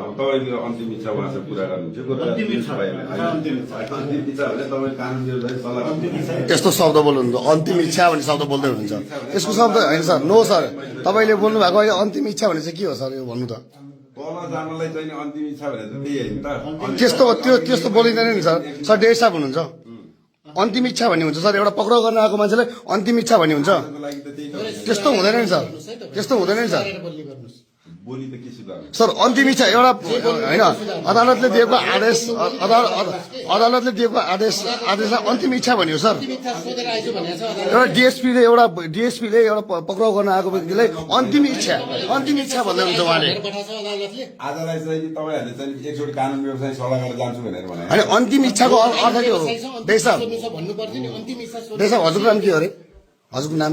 अब तपाईँको अन्तिम इच्छा उहाँसँग कुरा गर्नुहुन्छ अन्तिम इच्छा भने तपाईँ कानुन व्यवस्था सल्लाह त्यस्तो शब्द बोल्नुहुन्छ अन्तिम इच्छा भन्ने शब्द बोल्दै हुनुहुन्छ यसको शब्द होइन सर नो सर तपाईँले बोल्नु भएको अहिले अन्तिम इच्छा भने चाहिँ के हो सर यो भन्नु त तल जानलाई चाहिँ अन्तिम इच्छा भनेर त त्यही होइन त त्यस्तो बोलिँदैन नि सर सर डेढ साहब हुनुहुन्छ अन्तिम इच्छा भन्ने हुन्छ सर एउटा पक्राउ गर्न आएको मान्छेलाई अन्तिम इच्छा भन्ने हुन्छ लागि त त्यही त त्यस्तो हुँदैन नि सर त्यस्तो हुँदैन नि सर बोली त के सुधार सर अन्तिम इच्छा एउटा होइन अदालतले दिएको आदेश अदालतले दिएको आदेशलाई अन्तिम इच्छा भन्यो सर एउटा डिएसपीले एउटा पक्राउ गर्न आएको व्यक्तिलाई अन्तिम इच्छा भन्दै हुन्छ उहाँले आजलाई चाहिँ तपाईँहरूले चाहिँ एकचोटि कानुन व्यवसाय सल्लाह गरेर जान्छु भनेर भने होइन अन्तिम इच्छाको अर्थ के हो देशा हजुरको नाम के हो अरे हजुरको नाम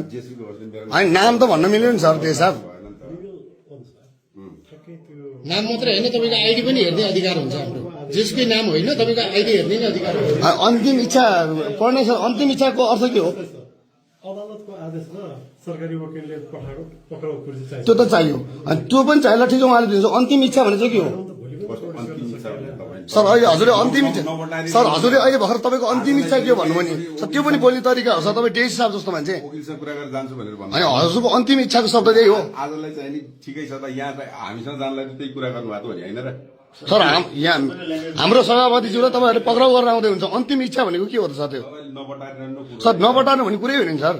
होइन नाम त भन्न मिल्यो नि सर देशा नाम मात्रै होइन तपाईँको आइडी पनि हेर्ने अधिकार हुन्छ हाम्रो जसकै नाम होइन तपाईँको आइडी हेर्ने नै अधिकार हुन्छ अन्तिम इच्छा पढ्ने सर अन्तिम इच्छाको अर्थ के हो अदालतको आदेशमा सरकारी वकिलले पठाएको पक्राउ खोजी चाहिन्छ त्यो त चाहियो अनि त्यो पनि चाहियो ठिक उहाँले दिन्छ अन्तिम इच्छा भने चाहिँ के हो सर अहिले हजुरले अन्तिम इच्छा सर हजुरले अहिले भर्खर तपाईँको अन्तिम इच्छा के हो भन्नुभयो नि सर त्यो पनि बोल्ने तरिका हो सर तपाईँ डेसी साहब जस्तो मान्छे वकिलसँग कुरा गरेर जान्छु भनेर भन्नु अनि हजुरको अन्तिम इच्छाको शब्द त्यही हो आजलाई चाहिँ नि ठिकै छ त यहाँ चाहिँ हामीसँग जानलाई त त्यही कुरा गर्नुभएको भने होइन र सर यहाँ हाम्रो सभापतिज्यूलाई तपाईँहरूले पक्राउ गरेर आउँदै हुन्छ अन्तिम इच्छा भनेको के हो त सर त्यो तपाईँले नबटाएर सर नबटार्नु भन्ने कुरै होइन नि सर